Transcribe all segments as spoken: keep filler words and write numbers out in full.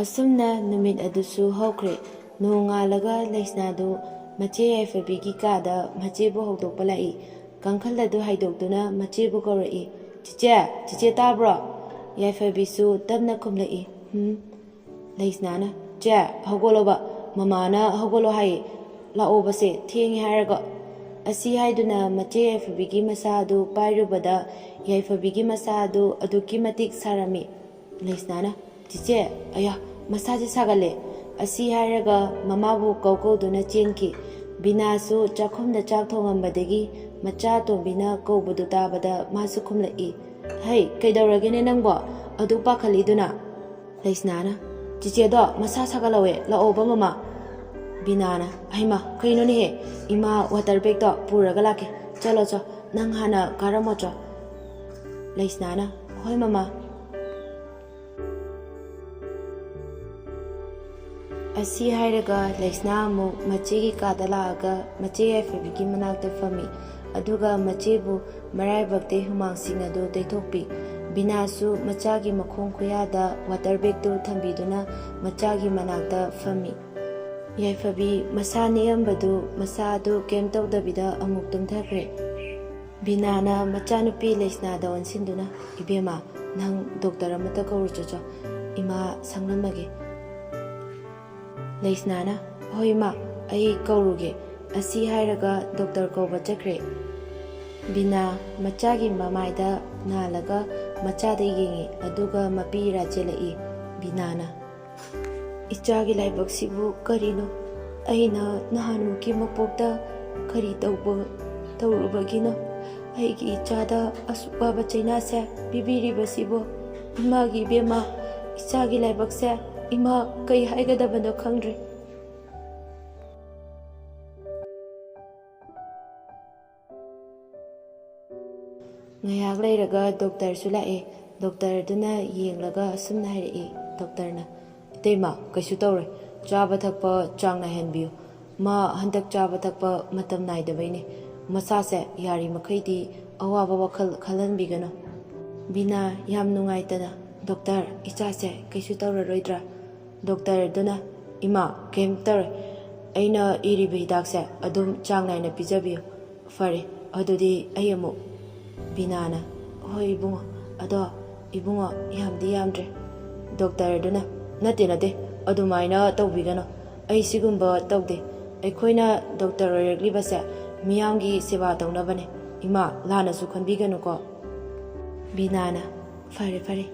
ꯑꯁꯨꯝꯅ ꯅꯨꯃꯤꯠ ꯑꯗꯨꯁꯨ ꯍꯧꯈ꯭ꯔꯦ꯫ ꯅꯣꯡꯉꯥꯜꯂꯒ ꯂꯩꯁꯅꯥꯗꯨ ꯃꯆꯦ ꯌꯥꯏꯐꯕꯤꯒꯤ ꯀꯥꯗ ꯃꯆꯦꯕꯨ ꯍꯧꯗꯣꯛꯄ ꯂꯥꯛꯏ꯫ ꯀꯥꯡꯈꯜ ꯑꯗꯨ ꯍꯥꯏꯗꯣꯛꯇꯨꯅ ꯃꯆꯦꯕꯨ ꯀꯧꯔꯛꯏ꯫ "ꯆꯤꯆꯦ, ꯆꯤꯆꯦ ꯇꯥꯕ꯭ꯔꯣ?" ꯌꯥꯏꯐꯕꯤꯁꯨ ꯇꯞꯅ ꯈꯨꯝꯂꯛꯏ꯫ "ꯍꯨꯝ?" ꯂꯩꯁꯅꯥꯅ, "ꯆꯦ, ꯍꯧꯒꯠꯂꯣꯕ, ꯃꯃꯥꯅ ꯍꯧꯒꯠꯂꯣ ꯍꯥꯏꯌꯦ꯫ ꯂꯥꯛꯑꯣꯕꯁꯦ, ꯊꯦꯡꯉꯦ ꯍꯥꯏꯔꯒ꯫" ꯑꯁꯤ ꯍꯥꯏꯗꯨꯅ ꯃꯆꯦ ꯌꯥꯏꯐꯕꯤꯒꯤ ꯃꯁꯥ ꯑꯗꯨ ꯄꯥꯏꯔꯨꯕꯗ ꯌꯥꯏꯐꯕꯤꯒꯤ ꯃꯁꯥ ꯑꯗꯨ ꯑꯗꯨꯛꯀꯤ ꯃꯇꯤꯛ ꯁꯥꯔꯝꯃꯤ꯫ ꯂꯩꯁꯅꯥꯅ, "ꯆꯤꯆꯦ, ꯑꯌꯥ, ꯃꯁꯥꯁꯦ ꯁꯥꯒꯠꯂꯦ꯫" ꯑꯁꯤ ꯍꯥꯏꯔꯒ ꯃꯃꯥꯕꯨ ꯀꯧ ꯀꯧꯗꯨꯅ ꯆꯦꯟꯈꯤ꯫ ꯕꯤꯅꯥꯁꯨ ꯆꯥꯛꯈꯨꯝꯗ ꯆꯥꯛ ꯊꯣꯡꯉꯝꯕꯗꯒꯤ ꯃꯆꯥ ꯑꯇꯣꯝꯕꯤꯅ ꯀꯧꯕꯗꯨ ꯇꯥꯕꯗ ꯃꯥꯁꯨ ꯈꯨꯝꯂꯛꯏ꯫ "ꯍꯩ, ꯀꯩꯗꯧꯔꯒꯦꯅꯦ ꯅꯪꯕꯣ? ꯑꯗꯨꯛ ꯄꯥꯈꯠꯂꯤꯗꯨꯅ?" ꯂꯩꯁꯅꯥꯅ, "ꯆꯤꯆꯦꯗꯣ ꯃꯁꯥ ꯁꯥꯒꯠꯍꯧꯋꯦ, ꯂꯥꯛꯑꯣꯕ ꯃꯃꯥ꯫" ꯕꯤꯅꯥꯅ, "ꯍꯩꯃꯥ, ꯀꯩꯅꯣꯅꯦꯍꯦ? ꯏꯃꯥ ꯋꯥꯇꯔ ꯕꯦꯒꯇꯣ ꯄꯨꯔꯒ ꯂꯥꯛꯀꯦ꯫ ꯆꯠꯂꯣ ꯆꯣ, ꯅꯪ ꯍꯥꯟꯅ ꯀꯥꯔꯝꯃꯣ ꯆꯣ꯫" ꯂꯩꯁꯅꯥꯅ, "ꯍꯣꯏ ꯃꯃꯥ꯫" ꯑꯁꯤ ꯍꯥꯏꯔꯒ ꯂꯩꯁꯅꯥ ꯑꯃꯨꯛ ꯃꯆꯦꯒꯤ ꯀꯥꯗ ꯂꯥꯛꯑꯒ ꯃꯆꯦ ꯌꯥꯏꯐꯕꯤꯒꯤ ꯃꯅꯥꯛꯇ ꯐꯝꯃꯤ꯫ ꯑꯗꯨꯒ ꯃꯆꯦꯕꯨ ꯃꯔꯥꯏꯕꯛꯇꯩ ꯍꯨꯃꯥꯡꯁꯤꯡ ꯑꯗꯨ ꯇꯩꯊꯣꯛꯄꯤ꯫ ꯕꯤꯅꯥꯁꯨ ꯃꯆꯥꯒꯤ ꯃꯈꯣꯡ ꯈꯨꯌꯥꯗ ꯋꯥꯇꯔ ꯕꯦꯒꯇꯨ ꯊꯝꯕꯤꯗꯨꯅ ꯃꯆꯥꯒꯤ ꯃꯅꯥꯛꯇ ꯐꯝꯃꯤ꯫ ꯌꯥꯏꯐꯕꯤ ꯃꯁꯥ ꯅꯦꯛꯑꯝꯕꯗꯨ ꯃꯁꯥ ꯑꯗꯨ ꯀꯩꯝ ꯇꯧꯗꯕꯤꯗ ꯑꯃꯨꯛ ꯇꯨꯝꯊꯈ꯭ꯔꯦ꯫ ꯕꯤꯅꯥꯅ ꯃꯆꯥꯅꯨꯄꯤ ꯂꯩꯁꯅꯥꯗ ꯑꯣꯟꯁꯤꯟꯗꯨꯅ, "ꯏꯕꯦꯝꯃ, ꯅꯪ ꯗꯣꯛꯇꯔ ꯑꯃꯠꯇ ꯀꯧꯔꯨꯆꯣ ꯆꯣ, ꯏꯃꯥ ꯁꯪꯂꯝꯃꯒꯦ꯫" ꯂꯩꯁꯅꯥꯅ, "ꯍꯣꯏ ꯏꯃꯥ, ꯑꯩ ꯀꯧꯔꯨꯒꯦ꯫" ꯑꯁꯤ ꯍꯥꯏꯔꯒ ꯗꯣꯛꯇꯔ ꯀꯧꯕ ꯆꯠꯈ꯭ꯔꯦ꯫ ꯕꯤꯅꯥ ꯃꯆꯥꯒꯤ ꯃꯃꯥꯏꯗ ꯅꯥꯜꯂꯒ ꯃꯆꯥꯗ ꯌꯦꯡꯉꯤ, ꯑꯗꯨꯒ ꯃꯄꯤ ꯏꯔꯥ ꯆꯦꯜꯂꯛꯏ꯫ ꯕꯤꯅꯥꯅ, "ꯏꯆꯥꯒꯤ ꯂꯥꯏꯕꯛꯁꯤꯕꯨ ꯀꯔꯤꯅꯣ? ꯑꯩꯅ ꯅꯍꯥꯟꯃꯨꯛꯀꯤ ꯃꯄꯣꯛꯇ ꯀꯔꯤ ꯇꯧꯕ, ꯇꯧꯔꯨꯕꯒꯤꯅꯣ ꯑꯩꯒꯤ ꯏꯆꯥꯗ ꯑꯁꯨꯛ ꯋꯥꯕ ꯆꯩꯅꯥꯁꯦ ꯄꯤꯕꯤꯔꯤꯕꯁꯤꯕꯣ? ꯏꯃꯥꯒꯤ ꯏꯕꯦꯝꯃ, ꯏꯆꯥꯒꯤ ꯂꯥꯏꯕꯛꯁꯦ ꯏꯃꯥ ꯀꯩ ꯍꯥꯏꯒꯗꯕꯅꯣ ꯈꯪꯗ꯭ꯔꯦ꯫" ꯉꯥꯏꯍꯥꯛ ꯂꯩꯔꯒ ꯗꯣꯛꯇꯔꯁꯨ ꯂꯥꯛꯑꯦ꯫ ꯗꯣꯛꯇꯔꯗꯨꯅ ꯌꯦꯡꯂꯒ ꯑꯁꯨꯝꯅ ꯍꯥꯏꯔꯛꯏ, ꯗꯣꯛꯇꯔꯅ, "ꯏꯇꯩꯃ, ꯀꯩꯁꯨ ꯇꯧꯔꯣꯏ꯫ ꯆꯥꯕ ꯊꯛꯄ ꯆꯥꯡ ꯅꯥꯏꯍꯟꯕꯤꯌꯨ꯫ ꯃꯥ ꯍꯟꯗꯛ ꯆꯥꯕ ꯊꯛꯄ ꯃꯇꯝ ꯅꯥꯏꯗꯕꯩꯅꯦ꯫ ꯃꯁꯥꯁꯦ ꯌꯥꯔꯤꯃꯈꯩꯗꯤ ꯑꯋꯥꯕ ꯋꯥꯈꯜ ꯈꯜꯍꯟꯕꯤꯒꯅꯨ꯫" ꯕꯤꯅꯥ ꯌꯥꯝ ꯅꯨꯡꯉꯥꯏꯇꯅ, "ꯗꯣꯛꯇꯔ, ꯏꯆꯥꯁꯦ ꯀꯩꯁꯨ ꯇꯧꯔꯔꯣꯏꯗ꯭ꯔꯥ?" ꯗꯣꯛꯇꯔꯗꯨꯅ, "ꯏꯃꯥ, ꯀꯩꯝ ꯇꯧꯔꯣꯏ꯫ ꯑꯩꯅ ꯏꯔꯤꯕ ꯍꯤꯗꯥꯛꯁꯦ ꯑꯗꯨꯝ ꯆꯥꯡ ꯅꯥꯏꯅ ꯄꯤꯖꯕꯤꯌꯨ꯫ ꯐꯔꯦ, ꯑꯗꯨꯗꯤ ꯑꯩ ꯑꯃꯨꯛ"꯫ ꯕꯤꯅꯥꯅ, "ꯍꯣꯏ ꯏꯕꯨꯡꯉꯣ, ꯑꯗꯣ ꯏꯕꯨꯡꯉꯣ, ꯌꯥꯝꯗꯤ ꯌꯥꯝꯗ꯭ꯔꯦ"꯫ ꯗꯣꯛꯇꯔꯗꯨꯅ, "ꯅꯠꯇꯦ, ꯅꯠꯇꯦ, ꯑꯗꯨꯃꯥꯏꯅ ꯇꯧꯕꯤꯒꯅꯨ꯫ ꯑꯩ ꯁꯤꯒꯨꯝꯕ ꯇꯧꯗꯦ꯫ ꯑꯩꯈꯣꯏꯅ ꯗꯣꯛꯇꯔ ꯑꯣꯏꯔꯛꯂꯤꯕꯁꯦ ꯃꯤꯌꯥꯝꯒꯤ ꯁꯦꯕꯥ ꯇꯧꯅꯕꯅꯦ꯫ ꯏꯃꯥ, ꯂꯥꯟꯅꯁꯨ ꯈꯟꯕꯤꯒꯅꯨꯀꯣ"꯫ ꯕꯤꯅꯥꯅ, "ꯐꯔꯦ, ꯐꯔꯦ,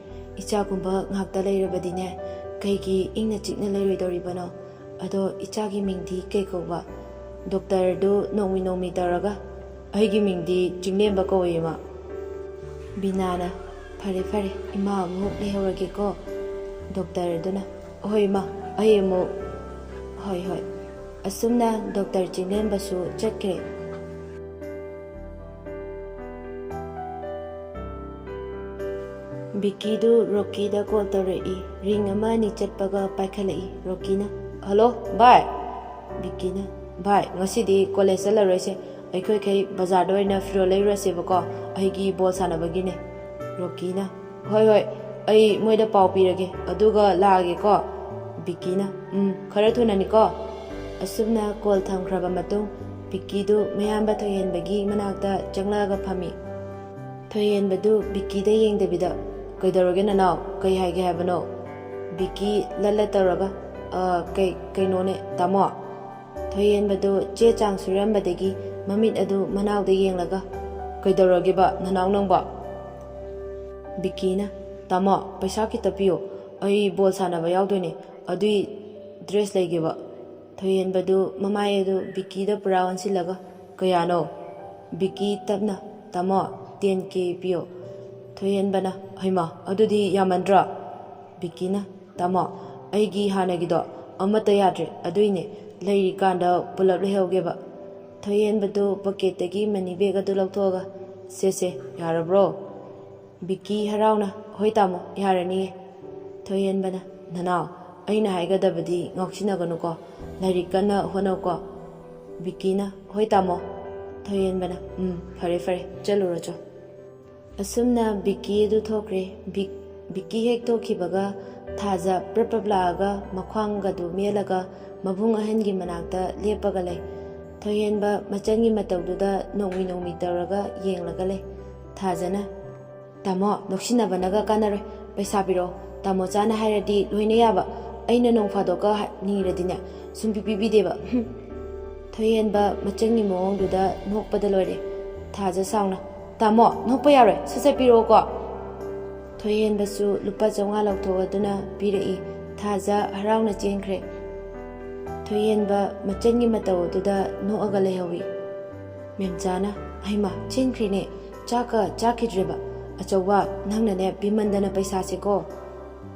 ꯏꯆꯥꯒꯨꯝꯕ ꯉꯥꯛꯇ ꯂꯩꯔꯕꯗꯤꯅꯦ, ꯀꯩꯒꯤ ꯏꯪꯅ ꯆꯤꯛꯅ ꯂꯩꯔꯣꯏꯗꯧꯔꯤꯕꯅꯣ? ꯑꯗꯣ ꯏꯆꯥꯒꯤ ꯃꯤꯡꯗꯤ ꯀꯩ ꯀꯧꯕ?" ꯗꯣꯛꯇꯔꯗꯨ ꯅꯣꯡꯃꯤ ꯅꯣꯡꯃꯤ ꯇꯧꯔꯒ, "ꯑꯩꯒꯤ ꯃꯤꯡꯗꯤ ꯆꯤꯡꯂꯦꯝꯕ ꯀꯧꯏ, ꯏꯃꯥ"꯫ ꯕꯤꯅꯥꯅ, "ꯐꯔꯦ, ꯐꯔꯦ, ꯏꯃꯥ ꯑꯃꯨꯛ ꯂꯩꯍꯧꯔꯒꯦꯀꯣ"꯫ ꯗꯣꯛꯇꯔꯗꯨꯅ, "ꯍꯣꯏ, ꯏꯃꯥ, ꯑꯩ ꯑꯃꯨꯛ"꯫ "ꯍꯣꯏ, ꯍꯣꯏ"꯫ ꯑꯁꯨꯝꯅ ꯗꯣꯛꯇꯔ ꯆꯤꯡꯂꯦꯝꯕꯁꯨ ꯆꯠꯈ꯭ꯔꯦ꯫ ꯕꯤꯀꯤꯗꯨ ꯔꯣꯀꯤꯗ ꯀꯣꯜ ꯇꯧꯔꯛꯏ꯫ ꯔꯤꯡ ꯑꯃ ꯑꯅꯤ ꯆꯠꯄꯒ ꯄꯥꯏꯈꯠꯂꯛꯏ꯫ ꯔꯣꯀꯤꯅ, "ꯍꯜꯂꯣ, ꯚꯥꯏ!" ꯕꯤꯀꯤꯅ, "ꯚꯥꯏ, ꯉꯁꯤꯗꯤ ꯀꯣꯂꯦꯖ ꯆꯠꯂꯔꯣꯏꯁꯦ꯫ ꯑꯩꯈꯣꯏꯈꯩ ꯕꯖꯥꯔꯗ ꯑꯣꯏꯅ ꯐꯤꯔꯣꯜ ꯂꯩꯔꯨꯔꯁꯦꯕꯀꯣ꯫ ꯑꯩꯒꯤ ꯕꯣꯜ ꯁꯥꯟꯅꯕꯒꯤꯅꯦ"꯫ ꯔꯣꯀꯤꯅ, "ꯍꯣꯏ, ꯍꯣꯏ, ꯑꯩ ꯃꯣꯏꯗ ꯄꯥꯎ ꯄꯤꯔꯒꯦ, ꯑꯗꯨꯒ ꯂꯥꯛꯑꯒꯦꯀꯣ"꯫ ꯕꯤꯀꯤꯅ, "ꯎꯝ, ꯈꯔ ꯊꯨꯅꯅꯤꯀꯣ"꯫ ꯑꯁꯨꯝꯅ ꯀꯣꯜ ꯊꯝꯈ꯭ꯔꯕ ꯃꯇꯨꯡ ꯕꯤꯀꯤꯗꯨ ꯃꯌꯥꯝꯕ ꯊꯣꯏꯍꯦꯟꯕꯒꯤ ꯃꯅꯥꯛꯇ ꯆꯪꯂꯛꯑꯒ ꯐꯝꯃꯤ꯫ ꯊꯣꯏꯍꯦꯟꯕꯗꯨ ꯕꯤꯀꯤꯗ ꯌꯦꯡꯗꯕꯤꯗ, "ꯀꯩꯗꯧꯔꯒꯦ ꯅꯅꯥꯎ? ꯀꯩ ꯍꯥꯏꯒꯦ ꯍꯥꯏꯕꯅꯣ?" ꯕꯤꯀꯤ ꯂꯠ ꯂꯠ ꯇꯧꯔꯒ, "ꯑ, ꯀꯩ, ꯀꯩꯅꯣꯅꯦ, ꯇꯥꯃꯣ?" ꯊꯣꯏꯍꯦꯟꯕꯗꯨ ꯆꯦ ꯆꯥꯡ ꯁꯨꯔꯝꯕꯗꯒꯤ ꯃꯃꯤꯠ ꯑꯗꯨ ꯃꯅꯥꯎꯗ ꯌꯦꯡꯂꯒ, "ꯀꯩꯗꯧꯔꯒꯦꯕ ꯅꯅꯥꯎ ꯅꯪꯕꯣ?" ꯕꯤꯀꯤꯅ, "ꯇꯥꯃꯣ, ꯄꯩꯁꯥ ꯈꯤꯇ ꯄꯤꯌꯣ, ꯑꯩ ꯕꯣꯜ ꯁꯥꯟꯅꯕ ꯌꯥꯎꯗꯣꯏꯅꯦ, ꯑꯗꯨꯏ ꯗ꯭ꯔꯦꯁ ꯂꯩꯒꯦꯕ"꯫ ꯊꯣꯏꯍꯦꯟꯕꯗꯨ ꯃꯃꯥꯏ ꯑꯗꯨ ꯕꯤꯀꯤꯗ ꯄꯨꯔꯥ ꯑꯣꯟꯁꯤꯜꯂꯒ, "ꯀꯌꯥꯅꯣ?" ꯕꯤꯀꯤ ꯇꯞꯅ, "ꯇꯥꯃꯣ, ꯇꯦꯟ ꯀꯦ ꯄꯤꯌꯣ"꯫ ꯊꯣꯏꯍꯦꯟꯕꯅ, "ꯍꯩꯃꯥ, ꯑꯗꯨꯗꯤ ꯌꯥꯝꯃꯟꯗ꯭ꯔꯣ?" ꯕꯤꯀꯤꯅ, "ꯇꯥꯃꯣ, ꯑꯩꯒꯤ ꯍꯥꯟꯅꯒꯤꯗꯣ ꯑꯃꯠꯇ ꯌꯥꯗ꯭ꯔꯦ, ꯑꯗꯨꯏꯅꯦ, ꯂꯩꯔꯤꯀꯥꯟꯗ ꯄꯨꯂꯞ ꯂꯩꯍꯧꯒꯦꯕ"꯫ ꯊꯣꯏꯍꯦꯟꯕꯗꯨ ꯄꯣꯀꯦꯠꯇꯒꯤ ꯃꯅꯤ ꯕꯦꯒ ꯑꯗꯨ ꯂꯧꯊꯣꯛꯑꯒ, "ꯁꯦ, ꯁꯦ, ꯌꯥꯔꯕ꯭ꯔꯣ?" ꯕꯤꯀꯤ ꯍꯔꯥꯎꯅ, "ꯍꯣꯏ ꯇꯥꯃꯣ, ꯌꯥꯔꯅꯤꯌꯦ"꯫ ꯊꯣꯏꯍꯦꯟꯕꯅ, "ꯅꯅꯥꯎ, ꯑꯩꯅ ꯍꯥꯏꯒꯗꯕꯗꯤ ꯉꯥꯎꯁꯤꯟꯅꯒꯅꯨꯀꯣ, ꯂꯥꯏꯔꯤꯛ ꯀꯟꯅ ꯍꯣꯠꯅꯧꯀꯣ"꯫ ꯕꯤꯀꯤꯅ, "ꯍꯣꯏ ꯇꯥꯃꯣ"꯫ ꯊꯣꯏꯍꯦꯟꯕꯅ, "ꯎꯝ, ꯐꯔꯦ, ꯐꯔꯦ, ꯆꯠꯂꯨꯔꯣ ꯆꯣ"꯫ ꯑꯁꯨꯝꯅ ꯕꯤꯀꯤ ꯑꯗꯨ ꯊꯣꯛꯈ꯭ꯔꯦ꯫ ꯕꯤꯛ-, ꯕꯤꯀꯤ ꯍꯦꯛ ꯊꯣꯛꯈꯤꯕꯒ ꯊꯥꯖ ꯄ꯭ꯔꯞ ꯄ꯭ꯔꯞ ꯂꯥꯛꯑꯒ ꯃꯈ꯭ꯋꯥꯡꯒꯗꯨ ꯃꯦꯜꯂꯒ ꯃꯕꯨꯡ ꯑꯍꯟꯒꯤ ꯃꯅꯥꯛꯇ ꯂꯦꯞꯄꯒ ꯂꯩ꯫ ꯊꯣꯏꯍꯦꯟꯕ ꯃꯆꯟꯒꯤ ꯃꯇꯧꯗꯨꯗ ꯅꯣꯡꯃꯤ ꯅꯣꯡꯃꯤ ꯇꯧꯔꯒ ꯌꯦꯡꯂꯒ ꯂꯩ꯫ ꯊꯥꯖꯅ, "ꯇꯥꯃꯣ, ꯅꯣꯛꯁꯤꯟꯅꯕꯅꯒ ꯀꯥꯟꯅꯔꯣꯏ꯫ ꯄꯩꯁꯥ ꯄꯤꯔꯛꯑꯣ꯫ ꯇꯥꯃꯣ ꯆꯥꯅ ꯍꯥꯏꯔꯗꯤ ꯂꯣꯏꯅ ꯌꯥꯕ꯫ ꯑꯩꯅ ꯅꯣꯡ ꯐꯥꯗꯣꯛꯀ ꯍꯥ-, ꯅꯤꯔꯗꯤꯅꯦ, ꯁꯨꯝ ꯄꯤ-, ꯄꯤꯕꯤꯗꯦꯕ꯫" ꯍꯨꯝ꯫ ꯊꯣꯏꯍꯦꯟꯕ ꯃꯆꯟꯒꯤ ꯃꯑꯣꯡꯗꯨꯗ ꯅꯣꯛꯄꯗ ꯂꯣꯏꯔꯦ꯫ ꯊꯥꯖ ꯁꯥꯎꯅ, "ꯇꯥꯃꯣ, ꯅꯣꯛꯄ ꯌꯥꯔꯣꯏ꯫ ꯁꯠ ꯁꯠ ꯄꯤꯔꯛꯑꯣꯀꯣ꯫" ꯊꯣꯏꯍꯦꯟꯕꯁꯨ ꯂꯨꯄꯥ ꯆꯥꯝꯃꯉꯥ ꯂꯧꯊꯣꯛꯑꯗꯨꯅ ꯄꯤꯔꯛꯏ꯫ ꯊꯥꯖ ꯍꯔꯥꯎꯅ ꯆꯦꯟꯈ꯭ꯔꯦ꯫ ꯊꯣꯏꯍꯦꯟꯕ ꯃꯆꯟꯒꯤ ꯃꯇꯧ ꯑꯗꯨꯗ ꯅꯣꯛꯑꯒ ꯂꯩꯍꯧꯏ꯫ ꯃꯦꯝꯆꯥꯅ, "ꯍꯩꯃꯥ, ꯆꯦꯟꯈ꯭ꯔꯦꯅꯦ꯫ ꯆꯥꯛꯀ ꯆꯥꯈꯤꯗ꯭ꯔꯦꯕ꯫ ꯑꯆꯧꯕ, ꯅꯪꯅꯅꯦ ꯄꯤꯃꯟꯗꯅ ꯄꯩꯁꯥꯁꯦꯀꯣ꯫"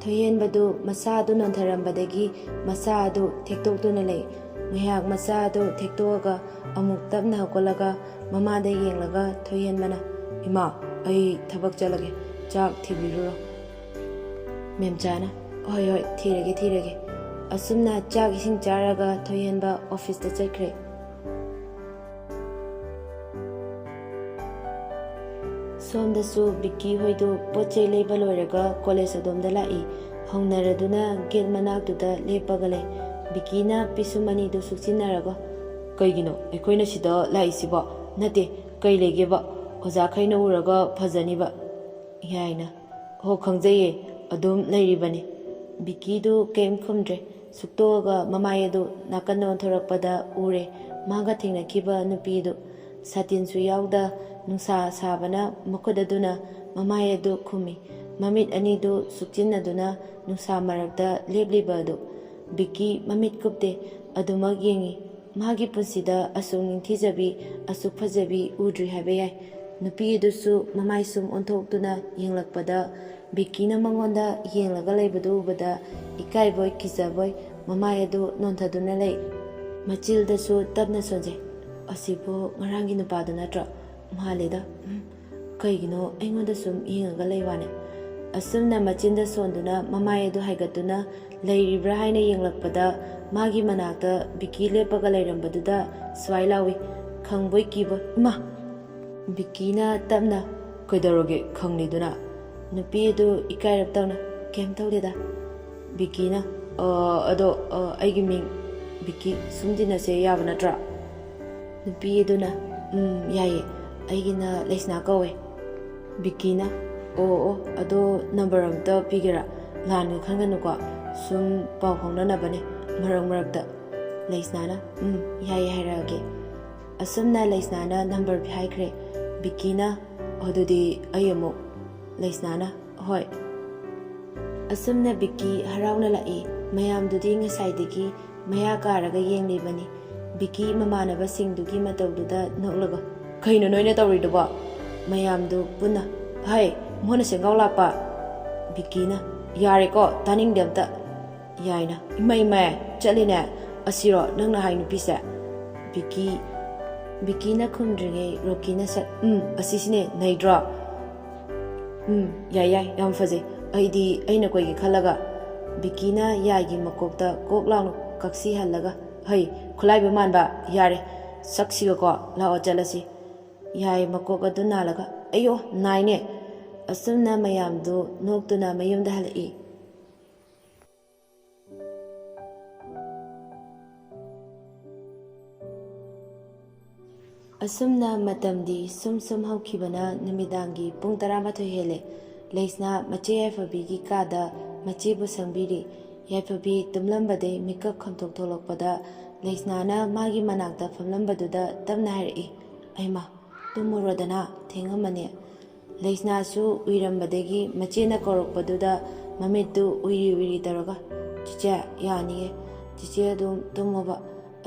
ꯊꯣꯏꯍꯦꯟꯕꯗꯨ ꯃꯁꯥ ꯑꯗꯨ ꯅꯣꯟꯊꯔꯝꯕꯗꯒꯤ ꯃꯁꯥ ꯑꯗꯨ ꯊꯦꯛꯇꯣꯛꯇꯨꯅ ꯂꯩ꯫ ꯉꯥꯏꯍꯥꯛ ꯃꯁꯥ ꯑꯗꯨ ꯊꯦꯛꯇꯣꯛꯑꯒ ꯑꯃꯨꯛ ꯇꯞꯅ ꯍꯧꯒꯠꯂꯒ ꯃꯃꯥꯗ ꯌꯦꯡꯂꯒ ꯊꯣꯏꯍꯦꯟꯕꯅ, "ꯏꯃꯥ, ꯑꯩ ꯊꯕꯛ ꯆꯠꯂꯒꯦ꯫ ꯆꯥꯛ ꯊꯤꯕꯤꯔꯨꯔꯣ꯫" ꯃꯦꯝꯆꯥꯅ, "ꯍꯣꯏ, ꯍꯣꯏ, ꯊꯤꯔꯒꯦ, ꯊꯤꯔꯒꯦ꯫" ꯑꯁꯨꯝꯅ ꯆꯥꯛ ꯏꯁꯤꯡ ꯆꯥꯔꯒ ꯊꯣꯏꯍꯦꯟꯕ ꯑꯣꯐꯤꯁꯇ ꯆꯠꯈ꯭ꯔꯦ꯫ ꯁꯣꯝꯗꯁꯨ ꯕꯤꯛꯀꯤ ꯍꯣꯏꯗꯨ ꯄꯣꯠ ꯆꯩ ꯂꯩꯕ ꯂꯣꯏꯔꯒ ꯀꯣꯂꯦꯖ ꯑꯗꯣꯝꯗ ꯂꯥꯛꯏ꯫ ꯍꯧꯅꯔꯗꯨꯅ ꯒꯦꯠ ꯃꯅꯥꯛꯇꯨꯗ ꯂꯦꯞꯄꯒ ꯂꯩ꯫ ꯕꯤꯛꯀꯤꯅ ꯄꯤꯁꯨꯝ ꯑꯅꯤꯗꯨ ꯁꯨꯛꯆꯤꯟꯅꯔꯒ, "ꯀꯩꯒꯤꯅꯣ ꯑꯩꯈꯣꯏꯅ ꯁꯤꯗ ꯂꯥꯛꯏꯁꯤꯕꯣ? ꯅꯠꯇꯦ, ꯀꯩ ꯂꯩꯒꯦꯕ? ꯑꯣꯖꯥꯈꯩꯅ ꯎꯔꯒ ꯐꯖꯅꯤꯕ꯫" ꯌꯥꯏꯅ, "ꯍꯣ, ꯈꯪꯖꯩꯌꯦ, ꯑꯗꯨꯝ ꯂꯩꯔꯤꯕꯅꯤ꯫" ꯕꯤꯛꯀꯤꯗꯨ ꯀꯩꯝ ꯈꯨꯝꯗ꯭ꯔꯦ꯫ ꯁꯨꯛꯇꯣꯛꯑꯒ ꯃꯃꯥꯏ ꯑꯗꯨ ꯅꯥꯀꯟꯗ ꯑꯣꯟꯊꯣꯔꯛꯄꯗ ꯎꯔꯦ, ꯃꯥꯒ ꯊꯦꯡꯅꯈꯤꯕ ꯅꯨꯄꯤꯗꯨ꯫ ꯁꯥꯇꯤꯟꯁꯨ ꯌꯥꯎꯗ, ꯅꯨꯡꯁꯥ ꯁꯥꯕꯅ ꯃꯈꯨꯠ ꯑꯗꯨꯅ ꯃꯃꯥꯏ ꯑꯗꯨ ꯈꯨꯝꯃꯤ꯫ ꯃꯃꯤꯠ ꯑꯅꯤꯗꯨ ꯁꯨꯛꯆꯤꯟꯅꯗꯨꯅ ꯅꯨꯡꯁꯥ ꯃꯔꯛꯇ ꯂꯦꯞꯂꯤꯕ ꯑꯗꯨ꯫ ꯕꯤꯛꯀꯤ ꯃꯃꯤꯠ ꯀꯨꯞꯇꯦ, ꯑꯗꯨꯃꯛ ꯌꯦꯡꯉꯤ꯫ ꯃꯥꯒꯤ ꯄꯨꯟꯁꯤꯗ ꯑꯁꯨꯛ ꯅꯤꯡꯊꯤꯖꯕꯤ, ꯑꯁꯨꯛ ꯐꯖꯕꯤ ꯎꯗ꯭ꯔꯤ ꯍꯥꯏꯕ ꯌꯥꯏ꯫ ꯅꯨꯄꯤ ꯑꯗꯨꯁꯨ ꯃꯃꯥꯏ ꯁꯨꯝ ꯑꯣꯟꯊꯣꯛꯇꯨꯅ ꯌꯦꯡꯂꯛꯄꯗ, ꯕꯤꯛꯀꯤꯅ ꯃꯉꯣꯟꯗ ꯌꯦꯡꯂꯒ ꯂꯩꯕꯗꯨ ꯎꯕꯗ ꯏꯀꯥꯏꯕꯣꯏ ꯀꯤꯖꯕꯣꯏ ꯃꯃꯥꯏ ꯑꯗꯨ ꯅꯣꯟꯊꯗꯨꯅ ꯂꯩ꯫ ꯃꯆꯤꯜꯗꯁꯨ ꯇꯞꯅ ꯁꯣꯟꯖꯩ꯫ "ꯑꯁꯤꯕꯨ ꯉꯔꯥꯡꯒꯤ ꯅꯨꯄꯥꯗꯨ ꯅꯠꯇ꯭ꯔꯣ? ꯃꯥꯜꯂꯦꯗ꯫ ꯎꯝ, ꯀꯩꯒꯤꯅꯣ ꯑꯩꯉꯣꯟꯗ ꯁꯨꯝ ꯌꯦꯡꯉꯒ ꯂꯩ ꯋꯥꯅꯦ?" ꯑꯁꯨꯝꯅ ꯃꯆꯤꯟꯗ ꯁꯣꯟꯗꯨꯅ ꯃꯃꯥꯏ ꯑꯗꯨ ꯍꯥꯏꯒꯠꯇꯨꯅ ꯂꯩꯔꯤꯕ꯭ꯔꯥ ꯍꯥꯏꯅ ꯌꯦꯡꯂꯛꯄꯗ, ꯃꯥꯒꯤ ꯃꯅꯥꯛꯇ ꯕꯤꯛꯀꯤ ꯂꯦꯞꯄꯒ ꯂꯩꯔꯝꯕꯗꯨꯗ ꯁ꯭ꯋꯥꯏ ꯂꯥꯎꯏ, ꯈꯪꯕꯣꯏ ꯀꯤꯕꯣꯏ, "ꯏꯃꯥ!" ꯕꯤꯛꯀꯤꯅ ꯇꯞꯅ, "ꯀꯩꯗꯧꯔꯒꯦ ꯈꯪꯂꯤꯗꯨꯅ?" ꯅꯨꯄꯤ ꯑꯗꯨ ꯏꯀꯥꯏꯔꯞ ꯇꯧꯅ, "ꯀꯩꯝ ꯇꯧꯗꯦꯗ, ꯕꯤꯀꯤꯅ, "ꯑ, ꯑꯗꯣ, ꯑ, ꯑꯩꯒꯤ ꯃꯤꯡ ꯕꯤꯀꯤ, ꯁꯨꯝ ꯇꯤꯟꯅꯁꯦ ꯌꯥꯕ ꯅꯠꯇ꯭ꯔꯥ?" ꯅꯨꯄꯤ ꯑꯗꯨꯅ, "ꯎꯝ, ꯌꯥꯏꯌꯦ, ꯑꯩꯒꯤꯅ ꯂꯩꯁꯅꯥ ꯀꯧꯋꯦ꯫" ꯕꯤꯀꯤꯅ, "ꯑꯣ, ꯑꯣ, ꯑꯗꯣ ꯅꯝꯕꯔ ꯑꯝꯇ ꯄꯤꯒꯦꯔꯥ? ꯂꯥꯟꯒ ꯈꯟꯒꯅꯨꯀꯣ, ꯁꯨꯝ ꯄꯥꯎ ꯐꯥꯎꯅꯅꯕꯅꯦ ꯃꯔꯛ ꯃꯔꯛꯇ꯫" ꯂꯩꯁꯅꯥꯅ, "ꯎꯝ, ꯌꯥꯏꯌꯦ, ꯍꯥꯏꯔꯛꯑꯒꯦ꯫" ꯑꯁꯨꯝꯅ ꯂꯩꯁꯅꯥꯅ ꯅꯝꯕꯔ ꯄꯤꯍꯥꯏꯈ꯭ꯔꯦ꯫ ꯕꯤꯀꯤꯅ, "ꯑꯗꯨꯗꯤ ꯑꯩ ꯑꯃꯨꯛ꯫" ꯂꯩꯁꯅꯥꯅ, "ꯍꯣꯏ꯫" ꯑꯁꯨꯝꯅ ꯕꯤꯀꯤ ꯍꯔꯥꯎꯅ ꯂꯥꯛꯏ꯫ ꯃꯌꯥꯝꯗꯨꯗꯤ ꯉꯁꯥꯏꯗꯒꯤ ꯃꯌꯥ ꯀꯥꯔꯒ ꯌꯦꯡꯂꯤꯕꯅꯤ꯫ ꯕꯤꯀꯤ ꯃꯃꯥꯟꯅꯕꯁꯤꯡꯗꯨꯒꯤ ꯃꯇꯧꯗꯨꯗ ꯅꯣꯛꯂꯒ, "ꯀꯩꯅꯣ ꯅꯣꯏꯅ ꯇꯧꯔꯤꯗꯨꯕꯣ?" ꯃꯌꯥꯝꯗꯨ ꯄꯨꯟꯅ, "ꯍꯩ, ꯃꯣꯏꯅ ꯁꯦꯡꯒꯥꯎ ꯂꯥꯛꯄ꯫" ꯕꯤꯀꯤꯅ, "ꯌꯥꯔꯦꯀꯣ, ꯇꯥꯅꯤꯡꯗꯦ ꯑꯝꯇ꯫" ꯌꯥꯏꯅ, "ꯏꯃꯩ ꯏꯃꯩ, ꯆꯠꯂꯤꯅꯦ꯫ ꯑꯁꯤꯔꯣ ꯅꯪꯅ ꯍꯥꯏ ꯅꯨꯄꯤꯁꯦ?" ꯕꯤꯀꯤ, ꯕꯤꯀꯤꯅ ꯈꯨꯝꯗ꯭ꯔꯤꯉꯩ ꯔꯣꯀꯤꯅ ꯁꯠ, "ꯎꯝ, ꯑꯁꯤꯁꯤꯅꯦ, ꯅꯩꯗ꯭ꯔꯣ?" "ꯎꯝ, ꯌꯥꯏ ꯌꯥꯏ, ꯌꯥꯝ ꯐꯖꯩ꯫ ꯑꯩꯗꯤ ꯑꯩꯅ ꯀꯣꯏꯒꯦ ꯈꯜꯂꯒ꯫" ꯕꯤꯀꯤꯅ ꯌꯥꯏꯒꯤ ꯃꯀꯣꯛꯇ ꯀꯣꯛ ꯂꯥꯎꯅ ꯀꯛꯁꯤꯍꯜꯂꯒ, "ꯍꯩ, ꯈꯨꯠꯂꯥꯏꯕ ꯃꯥꯟꯕ, ꯌꯥꯔꯦ, ꯁꯛꯁꯤꯒꯀꯣ, ꯂꯥꯛꯑꯣ ꯆꯠꯂꯁꯤ꯫" ꯌꯥꯏ ꯃꯀꯣꯛ ꯑꯗꯨ ꯅꯥꯜꯂꯒ, "ꯑꯌꯣ, ꯅꯥꯏꯅꯦ!" ꯑꯁꯨꯝꯅ ꯃꯌꯥꯝꯗꯨ ꯅꯣꯛꯇꯨꯅ ꯃꯌꯨꯝꯗ ꯍꯜꯂꯛꯏ꯫ ꯑꯁꯨꯝꯅ ꯃꯇꯝꯗꯤ ꯁꯨꯝ ꯁꯨꯝ ꯍꯧꯈꯤꯕꯅ ꯅꯨꯃꯤꯗꯥꯡꯒꯤ ꯄꯨꯡ ꯇꯔꯥꯃꯥꯊꯣꯏ ꯍꯦꯜꯂꯦ꯫ ꯂꯩꯁꯅꯥ ꯃꯆꯦ ꯌꯥꯏꯐꯕꯤꯒꯤ ꯀꯥꯗ ꯃꯆꯦꯕꯨ ꯁꯪꯕꯤꯔꯤ꯫ ꯌꯥꯏꯐꯕꯤ ꯇꯨꯝꯂꯝꯕꯗꯩ ꯃꯤꯀꯞ ꯈꯪꯊꯣꯛ ꯊꯣꯛꯂꯛꯄꯗ ꯂꯩꯁꯅꯥꯅ ꯃꯥꯒꯤ ꯃꯅꯥꯛꯇ ꯐꯝꯂꯝꯕꯗꯨꯗ ꯇꯞꯅ ꯍꯥꯏꯔꯛꯏ, "ꯑꯩꯃ, ꯇꯨꯝꯃꯨꯔꯣꯗꯅ, ꯊꯦꯡꯉꯝꯃꯅꯤ꯫" ꯂꯩꯁꯅꯥꯁꯨ ꯎꯏꯔꯝꯕꯗꯒꯤ ꯃꯆꯦꯅ ꯀꯧꯔꯛꯄꯗꯨꯗ ꯃꯃꯤꯠꯇꯨ ꯎꯏꯔꯤ ꯎꯏꯔꯤ ꯇꯧꯔꯒ, "ꯆꯤꯆꯦ, ꯌꯥꯅꯤꯌꯦ꯫ ꯆꯤꯆꯦ ꯑꯗꯨꯝ ꯇꯨꯝꯃꯣꯕ꯫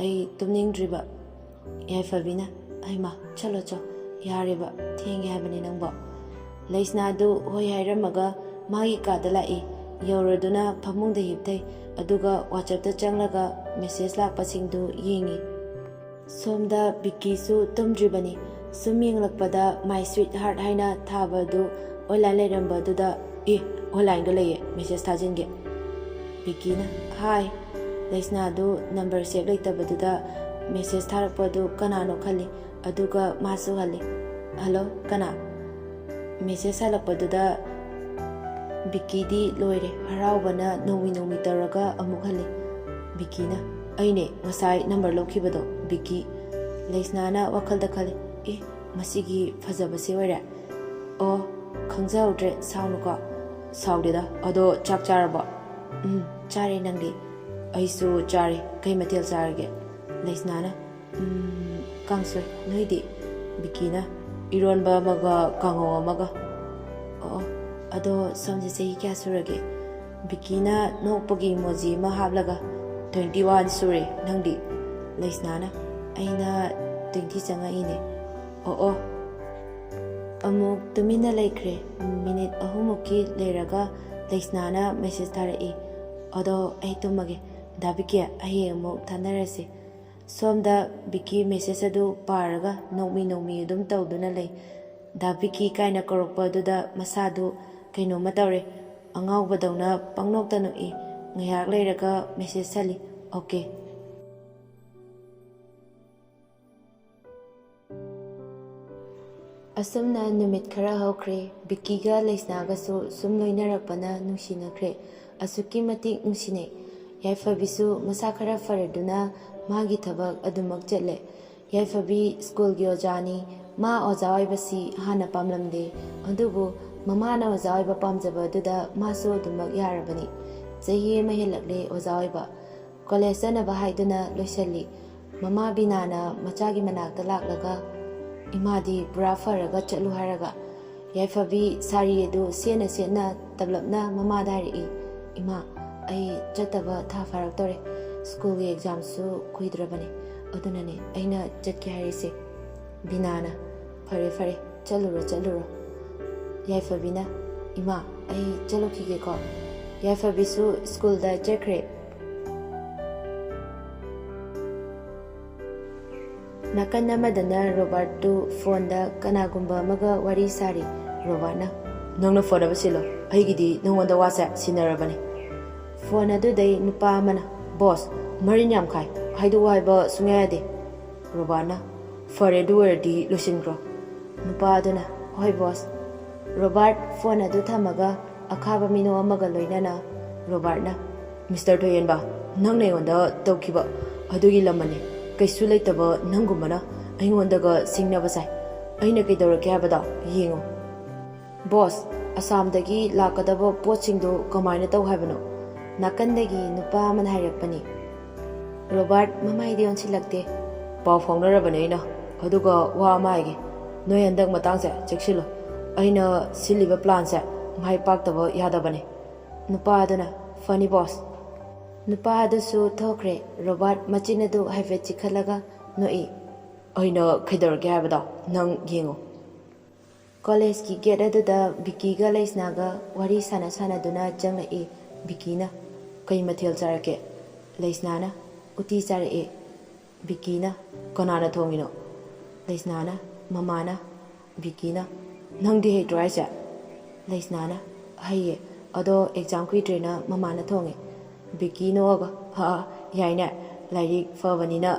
ꯑꯩ ꯇꯨꯝꯅꯤꯡꯗ꯭ꯔꯤꯕ꯫" ꯌꯥꯏꯐꯕꯤꯅ, "ꯍꯩꯃꯥ, ꯆꯠꯂꯣ ꯆꯣ, ꯌꯥꯔꯦꯕ, ꯊꯦꯡꯉꯦ ꯍꯥꯏꯕꯅꯤ ꯅꯪꯕꯣ꯫" ꯂꯩꯁꯅꯥꯗꯨ ꯍꯣꯏ ꯍꯥꯏꯔꯝꯃꯒ ꯃꯥꯒꯤ ꯀꯥꯗ ꯂꯥꯛꯏ꯫ ꯌꯧꯔꯗꯨꯅ ꯐꯃꯨꯡꯗ ꯍꯤꯞꯊꯩ, ꯑꯗꯨꯒ WhatsAppꯇ ꯆꯪꯂꯒ ꯃꯦꯁꯦꯖ ꯂꯥꯛꯄꯁꯤꯡꯗꯨ ꯌꯦꯡꯉꯤ꯫ ꯁꯣꯝꯗ ꯕꯤꯛꯀꯤꯁꯨ ꯇꯨꯝꯗ꯭ꯔꯤꯕꯅꯤ꯫ ꯁꯨꯝ ꯌꯦꯡꯂꯛꯄꯗ "My sweetheart" ꯍꯥꯏꯅ ꯊꯥꯕ ꯑꯗꯨ ꯑꯣꯟꯂꯥꯏꯟ ꯂꯩꯔꯝꯕ ꯑꯗꯨꯗ, "ꯑꯦ, ꯑꯣꯟꯂꯥꯏꯟꯒ ꯂꯩꯌꯦ, ꯃꯦꯁꯦꯖ ꯊꯥꯖꯤꯟꯒꯦ꯫" ꯕꯤꯛꯀꯤꯅ, "ꯍꯥꯏ꯫" ꯂꯩꯁꯅꯥꯗꯨ ꯅꯝꯕꯔ ꯁꯦꯞ ꯂꯩꯇꯕꯗꯨꯗ ꯃꯦꯁꯦꯖ ꯊꯥꯔꯛꯄ ꯑꯗꯨ ꯀꯅꯥꯅꯣ ꯈꯜꯂꯤ, ꯑꯗꯨꯒ ꯃꯥꯁꯨ ꯍꯜꯂꯤ꯫ "ꯍꯜꯂꯣ, ꯀꯅꯥ?" ꯃꯦꯁꯦꯖ ꯍꯜꯂꯛꯄꯗꯨꯗ ꯕꯤꯀꯤꯗꯤ ꯂꯣꯏꯔꯦ, ꯍꯔꯥꯎꯕꯅ ꯅꯣꯡꯃꯤ ꯅꯣꯡꯃꯤ ꯇꯧꯔꯒ ꯑꯃꯨꯛ ꯍꯜꯂꯦ꯫ ꯕꯤꯀꯤꯅ, "ꯑꯩꯅꯦ ꯉꯁꯥꯏ ꯅꯝꯕꯔ ꯂꯧꯈꯤꯕꯗꯣ, ꯕꯤꯀꯤ꯫" ꯂꯩꯁꯅꯥꯅ ꯋꯥꯈꯜꯗ ꯈꯜꯂꯤ, "ꯑꯦ, ꯃꯁꯤꯒꯤ ꯐꯖꯕꯁꯦ ꯑꯣꯏꯔꯦ꯫ ꯑꯣ, ꯈꯪꯖꯍꯧꯗ꯭ꯔꯦ, ꯁꯥꯎꯅꯨꯀꯣ꯫" "ꯁꯥꯎꯗꯦꯗ, ꯑꯗꯣ ꯆꯥꯛ ꯆꯥꯔꯕꯣ?" "ꯎꯝ, ꯆꯥꯔꯦ, ꯅꯪꯗꯤ?" "ꯑꯩꯁꯨ ꯆꯥꯔꯦ꯫ ꯀꯩ ꯃꯊꯦꯜ ꯆꯥꯔꯒꯦ?" ꯂꯩꯁꯅꯥꯅ, "ꯎꯝ, ꯀꯥꯡꯁꯣꯏ꯫ ꯅꯣꯏꯗꯤ?" ꯕꯤꯀꯤꯅ, "ꯏꯔꯣꯟꯕ ꯑꯃꯒ ꯀꯥꯡꯍꯧ ꯑꯃꯒ꯫" "ꯑꯣ, ꯑꯣ, ꯑꯗꯣ ꯁꯣꯝꯁꯦ ꯆꯍꯤ ꯀꯌꯥ ꯁꯨꯔꯒꯦ?" ꯕꯤꯀꯤꯅ ꯅꯣꯛꯄꯒꯤ ꯏꯃꯣꯖꯤ ꯑꯃ ꯍꯥꯞꯂꯒ, "ꯇ꯭ꯋꯦꯟꯇꯤ ꯋꯥꯟ ꯁꯨꯔꯦ꯫ ꯅꯪꯗꯤ?" ꯂꯩꯁꯅꯥꯅ, "ꯑꯩꯅ ꯇ꯭ꯋꯦꯟꯇꯤ ꯆꯪꯉꯛꯏꯅꯦ꯫" "ꯑꯣ, ꯑꯣ꯫" ꯑꯃꯨꯛ ꯇꯨꯃꯤꯟꯅ ꯂꯩꯈ꯭ꯔꯦ꯫ ꯃꯤꯅꯤꯠ ꯑꯍꯨꯝꯃꯨꯛꯀꯤ ꯂꯩꯔꯒ ꯂꯩꯁꯅꯥꯅ ꯃꯦꯁꯦꯖ ꯊꯥꯔꯛꯏ, "ꯑꯗꯣ ꯑꯩ ꯇꯨꯝꯃꯒꯦ꯫ ꯗꯥ ꯕꯤꯀꯤ, ꯍꯌꯦꯡ ꯑꯃꯨꯛ ꯊꯥꯅꯔꯁꯤ꯫" ꯁꯣꯝꯗ ꯕꯤꯀꯤ ꯃꯦꯁꯦꯖ ꯑꯗꯨ ꯄꯥꯔꯒ ꯅꯣꯛꯃꯤ ꯅꯣꯛꯃꯤ ꯑꯗꯨꯝ ꯇꯧꯗꯨꯅ ꯂꯩ꯫ "ꯗꯥ ꯕꯤꯀꯤ" ꯀꯥꯏꯅ ꯀꯧꯔꯛꯄ ꯑꯗꯨꯗ ꯃꯁꯥꯗꯨ ꯀꯩꯅꯣꯝꯃ ꯇꯧꯔꯦ꯫ ꯑꯉꯥꯎꯕꯗꯧꯅ ꯄꯪꯅꯣꯛꯇ ꯅꯣꯛꯏ꯫ ꯉꯥꯏꯍꯥꯛ ꯂꯩꯔꯒ ꯃꯦꯁꯦꯖ ꯍꯜꯂꯤ, "ꯑꯣꯀꯦ꯫" ꯑꯁꯨꯝꯅ ꯅꯨꯃꯤꯠ ꯈꯔ ꯍꯧꯈ꯭ꯔꯦ꯫ ꯕꯤꯀꯤꯒ ꯂꯩꯁꯅꯥꯒꯁꯨ ꯁꯨꯝ ꯂꯣꯏꯅꯔꯛꯄꯅ ꯅꯨꯡꯁꯤꯅꯈ꯭ꯔꯦ꯫ ꯑꯁꯨꯛꯀꯤ ꯃꯇꯤꯛ ꯅꯨꯡꯁꯤꯅꯩ꯫ ꯌꯥꯏꯐꯕꯤꯁꯨ ꯃꯁꯥ ꯈꯔ ꯐꯔꯗꯨꯅ ꯃꯥꯒꯤ ꯊꯕꯛ ꯑꯗꯨꯃꯛ ꯆꯠꯂꯦ꯫ ꯌꯥꯏꯐꯕꯤ ꯁ꯭ꯀꯨꯜꯒꯤ ꯑꯣꯖꯥꯅꯤ꯫ ꯃꯥ ꯑꯣꯖꯥ ꯑꯣꯏꯕꯁꯤ ꯍꯥꯟꯅ ꯄꯥꯝꯂꯝꯗꯦ, ꯑꯗꯨꯕꯨ ꯃꯃꯥꯅ ꯑꯣꯖꯥ ꯑꯣꯏꯕ ꯄꯥꯝꯖꯕ ꯑꯗꯨꯗ ꯃꯥꯁꯨ ꯑꯗꯨꯃꯛ ꯌꯥꯔꯕꯅꯤ꯫ ꯆꯍꯤ ꯑꯃ ꯍꯦꯜꯂꯛꯂꯦ ꯑꯣꯖꯥ ꯑꯣꯏꯕ꯫ ꯀꯣꯂꯦꯖ ꯆꯠꯅꯕ ꯍꯥꯏꯗꯨꯅ ꯂꯣꯏꯁꯤꯜꯂꯤ꯫ ꯃꯃꯥ ꯕꯤꯅꯥꯅ ꯃꯆꯥꯒꯤ ꯃꯅꯥꯛꯇ ꯂꯥꯛꯂꯒ, "ꯏꯃꯥꯗꯤ ꯄꯨꯔꯥ ꯐꯔꯒ ꯆꯠꯂꯨ" ꯍꯥꯏꯔꯒ, ꯌꯥꯏꯐꯕꯤ ꯁꯥꯔꯤ ꯑꯗꯨ ꯁꯦꯠꯅ ꯁꯦꯠꯅ ꯇꯞꯂꯞꯅ ꯃꯃꯥꯗ ꯍꯥꯏꯔꯛꯏ, "ꯏꯃꯥ, ꯑꯩ ꯆꯠꯇꯕ ꯊꯥ ꯐꯥꯔꯛꯇꯧꯔꯦ꯫ ꯁ꯭ꯀꯨꯜꯒꯤ ꯑꯦꯛꯖꯥꯝꯁꯨ ꯀꯨꯏꯗ꯭ꯔꯕꯅꯤ꯫ ꯑꯗꯨꯅꯅꯦ ꯑꯩꯅ ꯆꯠꯀꯦ ꯍꯥꯏꯔꯤꯁꯦ꯫" ꯕꯤꯅꯥꯅ, "ꯐꯔꯦ, ꯐꯔꯦ, ꯆꯠꯂꯨꯔꯣ, ꯆꯠꯂꯨꯔꯣ꯫" ꯌꯥꯏꯐꯕꯤꯅ, "ꯏꯃꯥ, ꯑꯩ ꯆꯠꯂꯨꯈꯤꯒꯦꯀꯣ꯫" ꯌꯥꯏꯐꯕꯤꯁꯨ ꯁ꯭ꯀꯨꯜꯗ ꯆꯠꯈ꯭ꯔꯦ꯫ ꯅꯥꯀꯟ ꯑꯃꯗꯅ ꯔꯣꯕꯥꯔꯠꯇꯨ ꯐꯣꯟꯗ ꯀꯅꯥꯒꯨꯝꯕ ꯑꯃꯒ ꯋꯥꯔꯤ ꯁꯥꯔꯤ꯫ ꯔꯣꯕꯥꯔꯠꯅ, "ꯅꯪꯅ ꯐꯣꯟ ꯑꯃ ꯁꯤꯜꯂꯣ, ꯑꯩꯒꯤꯗꯤ ꯅꯪꯉꯣꯟꯗ ꯋꯥꯁꯦ ꯁꯤꯟꯅꯔꯕꯅꯤ꯫" ꯐꯣꯟ ꯑꯗꯨꯗꯩ ꯅꯨꯄꯥ ꯑꯃꯅ, "ꯕꯣꯁ, ꯃꯔꯤꯟ ꯌꯥꯝ ꯈꯥꯏ, ꯍꯥꯏꯗꯣꯛꯎ ꯍꯥꯏꯕ ꯁꯨꯡꯌꯥ ꯌꯥꯗꯦ꯫" ꯔꯣꯕꯥꯔꯠꯅ, "ꯐꯔꯦ, ꯑꯗꯨ ꯑꯣꯏꯔꯗꯤ ꯂꯣꯏꯁꯤꯟꯈ꯭ꯔꯣ꯫" ꯅꯨꯄꯥ ꯑꯗꯨꯅ, "ꯍꯣꯏ ꯕꯣꯁ꯫" ꯔꯣꯕꯥꯔꯠ ꯐꯣꯟ ꯑꯗꯨ ꯊꯝꯃꯒ ꯑꯈꯥꯕ ꯃꯤꯅꯣ ꯑꯃꯒ ꯂꯣꯏꯅꯅ ꯔꯣꯕꯥꯔꯠꯅ, "ꯃꯤꯁꯇꯔ ꯊꯣꯏꯍꯦꯟꯕ, ꯅꯪꯅ ꯑꯩꯉꯣꯟꯗ ꯇꯧꯈꯤꯕ ꯑꯗꯨꯒꯤ ꯂꯃꯟꯅꯤ꯫ ꯀꯩꯁꯨ ꯂꯩꯇꯕ ꯅꯪꯒꯨꯝꯕꯅ ꯑꯩꯉꯣꯟꯗꯒ ꯁꯤꯡꯅꯕ ꯁꯥꯏ꯫ ꯑꯩꯅ ꯀꯩꯗꯧꯔꯛꯀꯦ ꯍꯥꯏꯕꯗꯣ ꯌꯦꯡꯉꯨ꯫" "ꯕꯣꯁ, ꯑꯁꯥꯝꯗꯒꯤ ꯂꯥꯛꯀꯗꯕ ꯄꯣꯠꯁꯤꯡꯗꯣ ꯀꯃꯥꯏꯅ ꯇꯧ ꯍꯥꯏꯕꯅꯣ?" ꯅꯥꯀꯟꯗꯒꯤ ꯅꯨꯄꯥ ꯑꯃꯅ ꯍꯥꯏꯔꯛꯄꯅꯤ꯫ ꯔꯣꯕꯥꯔꯠ ꯃꯃꯥꯏꯗꯤ ꯑꯣꯟꯁꯤꯜꯂꯛꯇꯦ꯫ "ꯄꯥꯎ ꯐꯥꯎꯅꯔꯕꯅꯦ ꯑꯩꯅ꯫ ꯑꯗꯨꯒ ꯋꯥ ꯑꯃ ꯍꯥꯏꯒꯦ, ꯅꯣꯏ ꯍꯟꯗꯛ ꯃꯇꯥꯡꯁꯦ ꯆꯦꯛꯁꯤꯜꯂꯨ꯫ ꯑꯩꯅ ꯁꯤꯜꯂꯤꯕ ꯄ꯭ꯂꯥꯟꯁꯦ ꯃꯥꯏ ꯄꯥꯛꯇꯕ ꯌꯥꯗꯕꯅꯦ꯫" ꯅꯨꯄꯥ ꯑꯗꯨꯅ, "ꯐꯅꯤ ꯕꯣꯁ꯫" ꯅꯨꯄꯥ ꯑꯗꯨꯁꯨ ꯊꯣꯛꯈ꯭ꯔꯦ꯫ ꯔꯣꯕꯥꯔꯠ ꯃꯆꯤꯟ ꯑꯗꯨ ꯍꯥꯏꯐꯦꯠ ꯆꯤꯛꯈꯠꯂꯒ ꯅꯣꯛꯏ꯫ "ꯑꯩꯅ ꯀꯩꯗꯧꯔꯒꯦ ꯍꯥꯏꯕꯗꯣ ꯅꯪ ꯌꯦꯡꯉꯨ꯫" ꯀꯣꯂꯦꯖꯀꯤ ꯒꯦꯠ ꯑꯗꯨꯗ ꯕꯤꯀꯤꯒ ꯂꯩꯁꯅꯥꯒ ꯋꯥꯔꯤ ꯁꯥꯟꯅ ꯁꯥꯟꯅꯗꯨꯅ ꯆꯪꯂꯛꯏ꯫ ꯕꯤꯀꯤꯅ, "ꯀꯩ ꯃꯊꯦꯜ ꯆꯥꯔꯛꯀꯦ?" ꯂꯩꯁꯅꯥꯅ, "ꯎꯇꯤ ꯆꯥꯔꯛꯑꯦ꯫" ꯕꯤꯀꯤꯅ, "ꯀꯅꯥꯅ ꯊꯣꯡꯉꯤꯅꯣ?" ꯂꯩꯁꯅꯥꯅ, "ꯃꯃꯥꯅ꯫" ꯕꯤꯀꯤꯅ, "ꯅꯪꯗꯤ ꯍꯩꯇ꯭ꯔꯣ ꯍꯥꯏꯁꯦ?" ꯂꯩꯁꯅꯥꯅ, "ꯍꯩꯌꯦ, ꯑꯗꯣ ꯑꯦꯛꯖꯥꯝ ꯀꯨꯏꯗ꯭ꯔꯦꯅ ꯃꯃꯥꯅ ꯊꯣꯡꯉꯦ꯫" ꯕꯤꯀꯤ ꯅꯣꯛꯑꯒ, "ꯍꯥ, ꯌꯥꯏꯅꯦ, ꯂꯥꯏꯔꯤꯛ ꯐꯕꯅꯤꯅ꯫"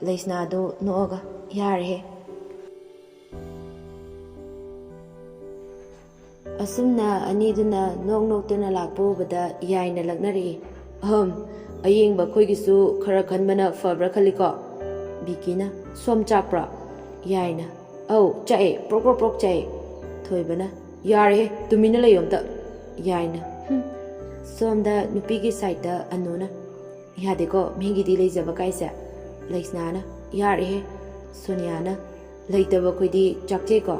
ꯂꯩꯁꯅꯥꯗꯨ ꯅꯣꯛꯑꯒ, "ꯌꯥꯔꯦꯍꯦ꯫" ꯑꯁꯨꯝꯅ ꯑꯅꯤꯗꯨꯅ ꯅꯣꯛ ꯅꯣꯛꯇꯨꯅ ꯂꯥꯛꯄ ꯎꯕꯗ ꯌꯥꯏꯅ ꯂꯛꯅꯔꯛꯏ꯫ "ꯑꯍꯝ, ꯑꯌꯦꯡꯕ ꯑꯩꯈꯣꯏꯒꯤꯁꯨ ꯈꯔ ꯈꯟꯕꯅ ꯐꯕ꯭ꯔꯥ ꯈꯜꯂꯤꯀꯣ꯫" ꯕꯤꯀꯤꯅ, "ꯁꯣꯝ ꯆꯥꯛꯄ꯭ꯔꯣ?" ꯌꯥꯏꯅ, "ꯑꯧ, ꯆꯥꯛꯑꯦ, ꯄ꯭ꯔꯣꯛ ꯄ꯭ꯔꯣꯛ ꯄ꯭ꯔꯣꯛ ꯆꯥꯛꯑꯦ꯫" ꯊꯣꯏꯕꯅ, "ꯌꯥꯔꯦꯍꯦ, ꯇꯨꯃꯤꯟꯅ ꯂꯩꯌꯣ ꯑꯝꯇ꯫" ꯌꯥꯏꯅ, "ꯍꯨꯝ꯫" ꯁꯣꯝꯗ ꯅꯨꯄꯤꯒꯤ ꯁꯥꯏꯠꯇ ꯑꯅꯨꯅ, "ꯌꯥꯗꯦꯀꯣ, ꯃꯤꯒꯤꯗꯤ ꯂꯩꯖꯕ ꯀꯥꯏꯁꯦ꯫" ꯂꯩꯁꯅꯥꯅ, "ꯌꯥꯔꯦꯍꯦ꯫" ꯁꯣꯅꯤꯌꯥꯅ, "ꯂꯩꯇꯕ ꯑꯩꯈꯣꯏꯗꯤ ꯆꯥꯛꯆꯩꯀꯣ꯫"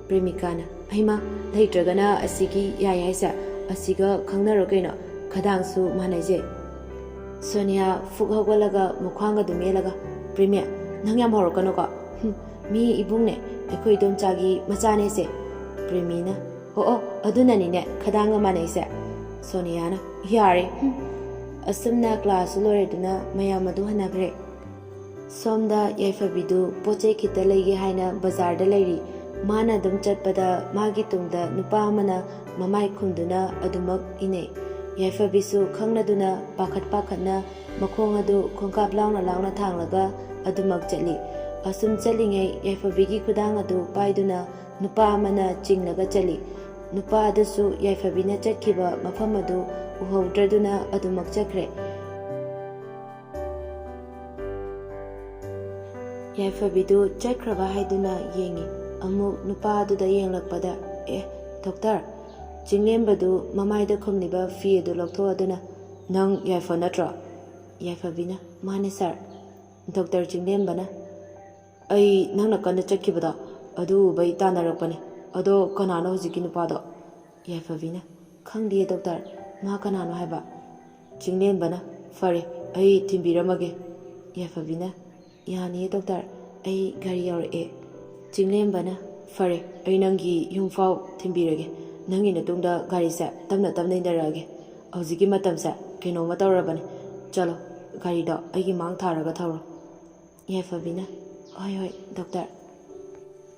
ꯄ꯭ꯔꯦꯃꯤꯀꯥꯅ, "ꯍꯩꯃꯥ, ꯂꯩꯇ꯭ꯔꯒꯅ ꯑꯁꯤꯒꯤ ꯌꯥꯏ ꯍꯥꯏꯁꯦ, ꯑꯁꯤꯒ ꯈꯪꯅꯔꯣ ꯀꯩꯅꯣ, ꯈꯗꯥꯡꯁꯨ ꯃꯥꯟꯅꯩꯁꯦ꯫" ꯁꯣꯅꯤꯌꯥ ꯐꯨꯛ ꯍꯧꯒꯠꯂꯒ ꯃꯈ꯭ꯋꯥꯡ ꯑꯗꯨꯝ ꯃꯦꯜꯂꯒ, "ꯄ꯭ꯔꯦꯃꯤ, ꯅꯪ ꯌꯥꯝ ꯍꯧꯔꯛꯀꯅꯨꯀꯣ꯫ ꯍꯨꯝ, ꯃꯤ ꯏꯕꯨꯡꯅꯦ, ꯑꯩꯈꯣꯏ ꯏꯗꯣꯝꯆꯥꯒꯤ ꯃꯆꯥꯅꯦꯁꯦ꯫" ꯄ꯭ꯔꯦꯃꯤꯅ, "ꯑꯣ ꯑꯣ, ꯑꯗꯨꯅꯅꯤꯅꯦ ꯈꯗꯥꯡꯒ ꯃꯥꯟꯅꯩꯁꯦ꯫" ꯁꯣꯅꯤꯌꯥꯅ, "ꯌꯥꯔꯦ, ꯍꯨꯝ꯫" ꯑꯁꯨꯝꯅ ꯀ꯭ꯂꯥꯁꯁꯨ ꯂꯣꯏꯔꯗꯨꯅ ꯃꯌꯥꯝ ꯑꯗꯨ ꯍꯟꯅꯈ꯭ꯔꯦ꯫ ꯁꯣꯝꯗ ꯌꯥꯏꯐꯕꯤꯗꯨ ꯄꯣꯠ ꯆꯩ ꯈꯤꯇ ꯂꯩꯒꯦ ꯍꯥꯏꯅ ꯕꯖꯥꯔꯗ ꯂꯩꯔꯤ꯫ ꯃꯥꯅ ꯑꯗꯨꯝ ꯆꯠꯄꯗ ꯃꯥꯒꯤ ꯇꯨꯡꯗ ꯅꯨꯄꯥ ꯑꯃꯅ ꯃꯃꯥꯏ ꯈꯨꯝꯗꯨꯅ ꯑꯗꯨꯃꯛ ꯏꯅꯩ꯫ ꯌꯥꯏꯐꯕꯤꯁꯨ ꯈꯪꯂꯗꯨꯅ ꯄꯥꯈꯠ ꯄꯥꯈꯠꯅ ꯃꯈꯣꯡ ꯑꯗꯨ ꯈꯣꯡꯀꯥꯞ ꯂꯥꯎꯅ ꯂꯥꯎꯅ ꯊꯥꯡꯂꯒ ꯑꯗꯨꯃꯛ ꯆꯠꯂꯤ꯫ ꯑꯁꯨꯝ ꯆꯠꯂꯤꯉꯩ ꯌꯥꯏꯐꯕꯤꯒꯤ ꯈꯨꯗꯥꯡ ꯑꯗꯨ ꯄꯥꯏꯗꯨꯅ ꯅꯨꯄꯥ ꯑꯃꯅ ꯆꯤꯡꯂꯒ ꯆꯠꯂꯤ꯫ ꯅꯨꯄꯥ ꯑꯗꯨꯁꯨ ꯌꯥꯏꯐꯕꯤꯅ ꯆꯠꯈꯤꯕ ꯃꯐꯝ ꯑꯗꯨ ꯎꯍꯧꯗ꯭ꯔꯗꯨꯅ ꯑꯗꯨꯃꯛ ꯆꯠꯈ꯭ꯔꯦ꯫ ꯌꯥꯏꯐꯕꯤꯗꯨ ꯆꯠꯈ꯭ꯔꯕ ꯍꯥꯏꯗꯨꯅ ꯌꯦꯡꯉꯤ꯫ ꯑꯃꯨꯛ ꯅꯨꯄꯥ ꯑꯗꯨꯗ ꯌꯦꯡꯂꯛꯄꯗ, "ꯑꯦ, ꯗꯣꯛꯇꯔ!" ꯆꯤꯡꯂꯦꯝꯕꯗꯨ ꯃꯃꯥꯏꯗ ꯈꯨꯝꯂꯤꯕ ꯐꯤ ꯑꯗꯨ ꯂꯧꯊꯣꯛꯑꯗꯨꯅ, "ꯅꯪ ꯌꯥꯏꯐ ꯅꯠꯇ꯭ꯔꯣ?" ꯌꯥꯏꯐꯕꯤꯅ, "ꯃꯥꯅꯦ ꯁꯥꯔ꯫" ꯗꯣꯛꯇꯔ ꯆꯤꯡꯂꯦꯝꯕꯅ, "ꯑꯩ ꯅꯪꯅ ꯀꯟꯅ ꯆꯠꯈꯤꯕꯗꯣ ꯑꯗꯨ ꯎꯕꯩ ꯇꯥꯟꯅꯔꯛꯄꯅꯦ꯫ ꯑꯗꯣ ꯀꯅꯥꯅꯣ ꯍꯧꯖꯤꯛꯀꯤ ꯅꯨꯄꯥꯗꯣ?" ꯌꯥꯏꯐꯕꯤꯅ, "ꯈꯪꯗꯤꯌꯦ ꯗꯣꯛꯇꯔ, ꯃꯥ ꯀꯅꯥꯅꯣ ꯍꯥꯏꯕ?" ꯆꯤꯡꯂꯦꯝꯕꯅ, "ꯐꯔꯦ, ꯑꯩ ꯊꯤꯟꯕꯤꯔꯝꯃꯒꯦ꯫" ꯌꯥꯏꯐꯕꯤꯅ, "ꯌꯥꯅꯤꯌꯦ ꯗꯣꯛꯇꯔ, ꯑꯩ ꯒꯥꯔꯤ ꯌꯧꯔꯛꯑꯦ꯫" ꯆꯤꯡꯂꯦꯝꯕꯅ, "ꯐꯔꯦ, ꯑꯩ ꯅꯪꯒꯤ ꯌꯨꯝꯐꯥꯎ ꯊꯤꯟꯕꯤꯔꯒꯦ꯫ ꯅꯪꯒꯤ ꯅꯇꯨꯡꯗ ꯒꯥꯔꯤꯁꯦ ꯇꯞꯅ ꯇꯞꯅ ꯏꯟꯅꯔꯛꯑꯒꯦ꯫ ꯍꯧꯖꯤꯛꯀꯤ ꯃꯇꯝꯁꯦ ꯀꯩꯅꯣꯝꯃ ꯇꯧꯔꯕꯅꯦ꯫ ꯆꯠꯂꯣ, ꯒꯥꯔꯤꯗꯣ ꯑꯩꯒꯤ ꯃꯥꯡ ꯊꯥꯔꯒ ꯊꯧꯔꯣ꯫" ꯌꯥꯏꯐꯕꯤꯅ, "ꯍꯣꯏ, ꯍꯣꯏ, ꯗꯣꯛꯇꯔ꯫"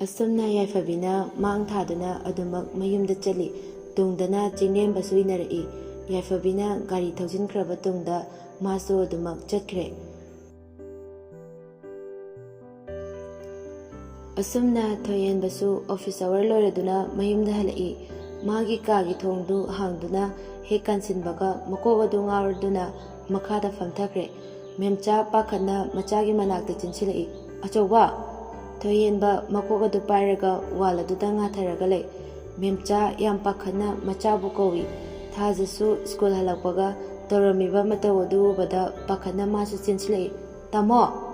ꯑꯁꯨꯝꯅ ꯌꯥꯏꯐꯕꯤꯅ ꯃꯥꯡ ꯊꯥꯗꯨꯅ ꯑꯗꯨꯃꯛ ꯃꯌꯨꯝꯗ ꯆꯠꯂꯤ꯫ ꯇꯨꯡꯗꯅ ꯆꯤꯡꯂꯦꯝꯕꯁꯨ ꯏꯟꯅꯔꯛꯏ꯫ ꯌꯥꯏꯐꯕꯤꯅ ꯒꯥꯔꯤ ꯊꯧꯖꯤꯟꯈ꯭ꯔꯕ ꯇꯨꯡꯗ ꯃꯥꯁꯨ ꯑꯗꯨꯃꯛ ꯆꯠꯈ꯭ꯔꯦ꯫ ꯑꯁꯨꯝꯅ ꯊꯣꯏꯍꯦꯟꯕꯁꯨ office hour ꯂꯣꯏꯔꯗꯨꯅ ꯃꯌꯨꯝꯗ ꯍꯜꯂꯛꯏ꯫ ꯃꯥꯒꯤ ꯀꯥꯒꯤ ꯊꯣꯡꯗꯨ ꯍꯥꯡꯗꯨꯅ ꯍꯦꯛ ꯀꯥꯟꯁꯤꯟꯕꯒ ꯃꯀꯣꯛ ꯑꯗꯨ ꯉꯥꯎꯔꯗꯨꯅ ꯃꯈꯥꯗ ꯐꯝꯊꯈ꯭ꯔꯦ꯫ ꯃꯦꯝꯆꯥ ꯄꯥꯈꯠꯅ ꯃꯆꯥꯒꯤ ꯃꯅꯥꯛꯇ ꯆꯦꯟꯁꯤꯜꯂꯛꯏ꯫ "ꯑꯆꯧꯕ!" ꯊꯣꯏꯍꯦꯟꯕ ꯃꯀꯣꯛ ꯑꯗꯨ ꯄꯥꯏꯔꯒ wall ꯑꯗꯨꯗ ꯉꯥꯊꯔꯒ ꯂꯩ꯫ ꯃꯦꯝꯆꯥ ꯌꯥꯝ ꯄꯥꯈꯠꯅ ꯃꯆꯥꯕꯨ ꯀꯧꯏ꯫ ꯊꯥꯖꯁꯨ ꯁ꯭ꯀꯨꯜ ꯍꯜꯂꯛꯄꯒ ꯇꯧꯔꯝꯃꯤꯕ ꯃꯇꯧ ꯑꯗꯨ ꯎꯕꯗ ꯄꯥꯈꯠꯅ ꯃꯥꯁꯨ ꯆꯦꯟꯁꯤꯜꯂꯛꯏ꯫ "ꯇꯥꯃꯣ!"